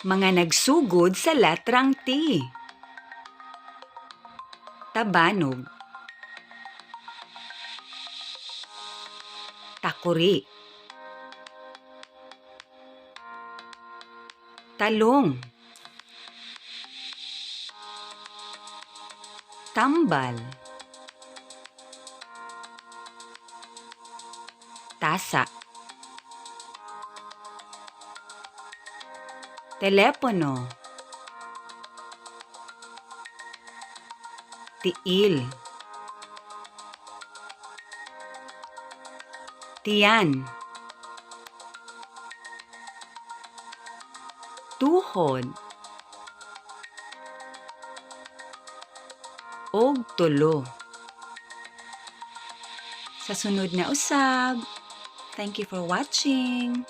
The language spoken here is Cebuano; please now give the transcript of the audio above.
Mga nagsugod sa letrang T. Tabanog. Takuri. Talong. Tambal. Tasa. Telepono. Tiil. Tiyan. Tuhod. Og tulo. Sa sunod na usab. Thank you for watching.